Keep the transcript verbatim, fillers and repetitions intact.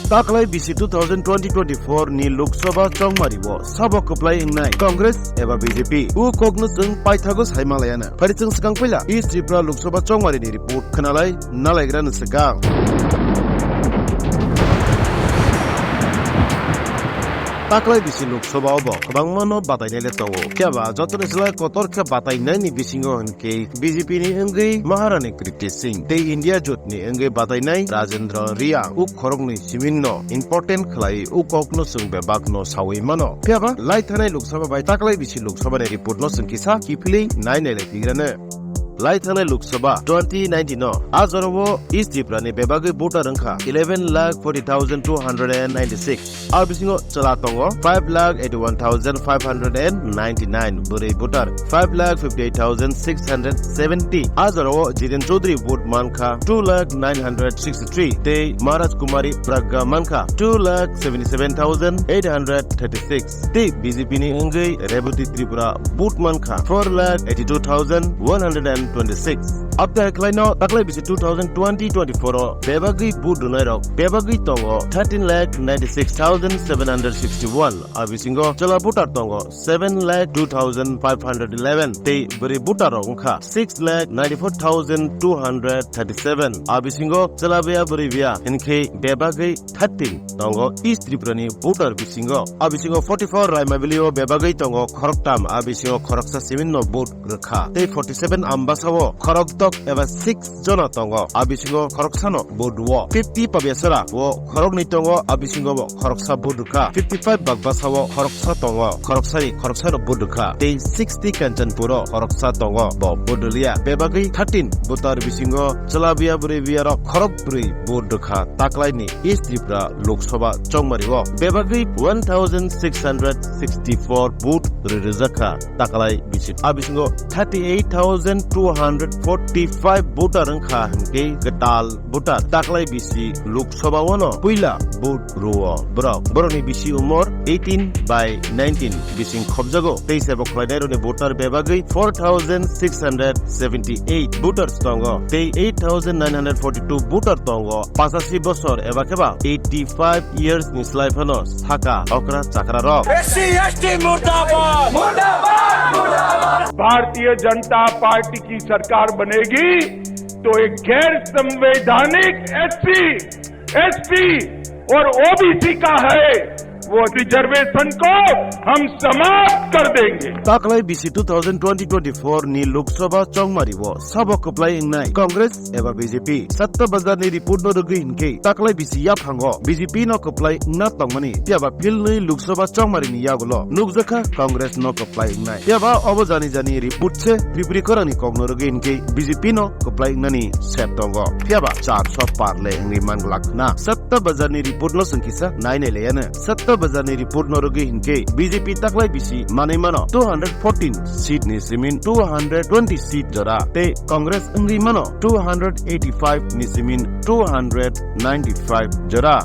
Taklai bisi two thousand twenty twenty-four ni Lok Sabha chongmari o sabo kwplai wngnai Congress eba B J P? O kokno chwng paithago sai manlaiya na. Phari chwng swkang puila East Tripura Lok Sabha chongmari ni report khwnalai nalaigra no swkang. Taklai bisi Lok Sabha o bo kwbangma no batainai le tongo. Phiya ba joto ni slai kotor khe batainai ni bisingo hwnkhe B J P ni wngwi Maharani Kriti Singh tei India Jot ni wngwi batainai Rajendra Reang, o khoroknwi simin no important khlai o kok no chwng bebak no sawi mano. Phiya ba lai thanai Lok Sabha bai taklai bisi Lok Sabha ni report no chwng kisa kiphilwi nai nai lai phigra no. Lai thanai Lok Sabha twenty nineteen no a jora o East Tripura ni bebagwi voter wngkha eleven lakh forty thousand two hundred and ninety-six. A bisingo chwla tongo five lakh eighty-one thousand five hundred and ninety-nine, bwrwi voter five lakh fifty-eight thousand six hundred seventy. A jora o Jiren Chaudhary vote mankha two lakh nine hundred sixty-three tei Maharaj Kumari Pragya mankha two lakh seventy-seven thousand eight hundred thirty-six. Tei B J P ni wngwi Rebati Tripura vote mankha four lakh eighty-two thousand one hundred and twenty-six. Abdai khlaino taklai bisi two thousand twenty twenty-four o bebagwi vote rwnairok bebagwi tongo thirteen lakh ninety-six thousand seven hundred sixty-one. A bisingo chwla voter tongo seven lakh two thousand five hundred eleven tei bwrwi voter rok wngkha six lakh ninety-four thousand two hundred thirty-seven. A bisingo chwla bia bwrwi bia hinkhe bebagwi thirteen tongo East Tripura ni voter bisingo. A bisingo forty-four Raimabili o bebagwi tongo khoroktam, a bisingo khoroksa simin no vote rwkha. Tei forty-seven Ambasa o khorokdok eba six jona tongo, a bisingo khoroksa no vote rwo. Fifty Pabiasara o khoroknwi tongo, a bisingo bo khoroksa vote rwkha. Fifty-five Bagbasa o khoroksa tongo, khoroksani khoroksa no vote rwkha. Tei sixty Kanchanpur o khoroksa tongo, bo vote rwliya. Bebagwi thirteen voter bisingo chwla bia bwrwi bia rok khorok bwrwi vote rwkha taklaini East Tripura Lok Sabha chongmari o. Bebagwi one thousand six hundred sixty-four vote rwi rwjakha taklai bisi. A bisingo thirty-eight thousand two hundred forty-five voter wngkha hinkhe kwtal voter. Taklai bisi Lok Sabha o no puila vote rwo borok. Borokni bisi umor eighteen by nineteen bising khobjago. Tei sebo khlainairokni voter bebagwi four thousand six hundred seventy-eight voters tongo. Tei eight thousand nine hundred forty-two voter tongo pachashi bosor eba khe ba eighty-five years ni slai phano saka okra chakra rok. S C S T murdabad! Murdabad! Murdabad! Bharatiya Janata पार्टी की सरकार बनेगी तो एक गैर संवैधानिक SC, ST और ओबीसी का है वो रिजर्वेशन को हम समाप्त कर देंगे। Taklai bisi two thousand twenty twenty-four ni Lok Sabha chongmari o sabo kwplai wngnai Congress eba B J P? Satya Bazar ni report no rwgwi hinkhe taklai bisi yaphango B J P no kwplai wngna tongmani, phiya ba philnwi Lok Sabha chongmari ni yagulo nukjakha Congress no kwplai wngnai. Phiya ba obo jani jani report se Tripuri khorang ni kok no rwgwi hinkhe B J P no kwplai wngnani sep tongo. Phiya ba char sho par le wngwi manglak na. Satya Bazar ni report no chwng kisa nai nai laiya no. Satya Bazar ni report no rwgwi hinkhe B J P taklai bisi manwi mano two hundred fourteen seat ni simin two hundred twenty seat jora tei Congress wngwi mano two hundred eighty-five ni simin two hundred ninety-five jora.